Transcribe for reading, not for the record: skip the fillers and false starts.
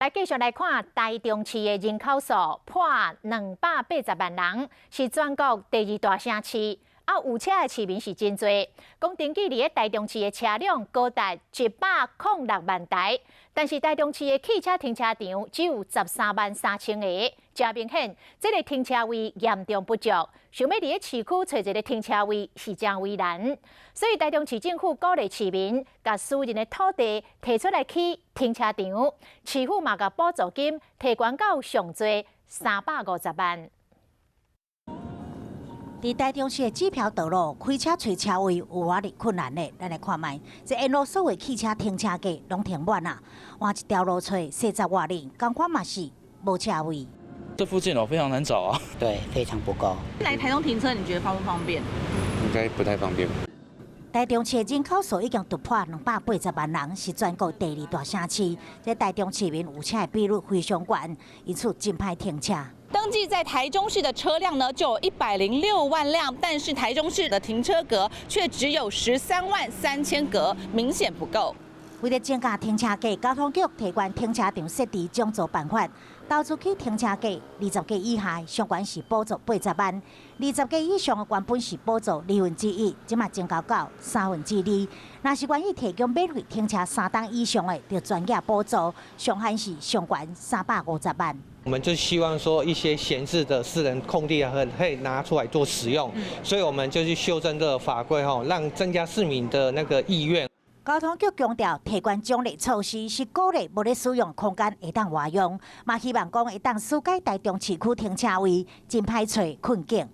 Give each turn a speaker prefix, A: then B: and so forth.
A: 來繼續來看台中市的人口數破280萬人，是全國第二大城市。啊，有車的市民是真濟，講登記佇咧台中市的車輛高達106萬台，但是台中市的汽車停車場只有13萬3千個，誠明顯，這个停車位嚴重不足，想欲佇咧市區揣一个停車位是誠為難，所以台中市政府鼓勵市民共私人的土地提出來起停車場，市府嘛共補助金提懸到上濟350萬。
B: 佇台中市的子朴道路，開車揣車位有偌爾困難呢？咱來看覓，這沿路所有汽車停車格攏停滿啊，換一條路揣40外里，仝款嘛是無車位。
C: 這附近哦，非常難找啊。
D: 對，非常不夠。
E: 來台中停車，你覺得方不方便？
F: 應該不太方便。
B: 台中市人口數已經突破280萬人，是全國第二大城市。這台中市民有車的比率非常懸，因此真歹停車。
E: 登記在台中市的車輛呢，就有106萬輛，但是台中市的停車格卻只有13萬3千格，明顯不夠。
B: 為了增加停車格，交通局提懸停車場設置獎助辦法，投資起停車格20格以下，上懸是補助80萬；20格以上的原本是補助1/2，這馬增加到2/3。若是願意提供免費停車3冬以上的，就全額補助，上限是上懸350萬。
G: 我們就希望說一些閒置的私人空地啊，可以拿出來做使用，所以我們就去修正這個法規吼，讓增加市民的那個意願。
B: 交通局強調，提懸獎勵措施是鼓勵無咧使用空間會當活用，嘛希望講會當紓解台中市區停車位真歹揣困境。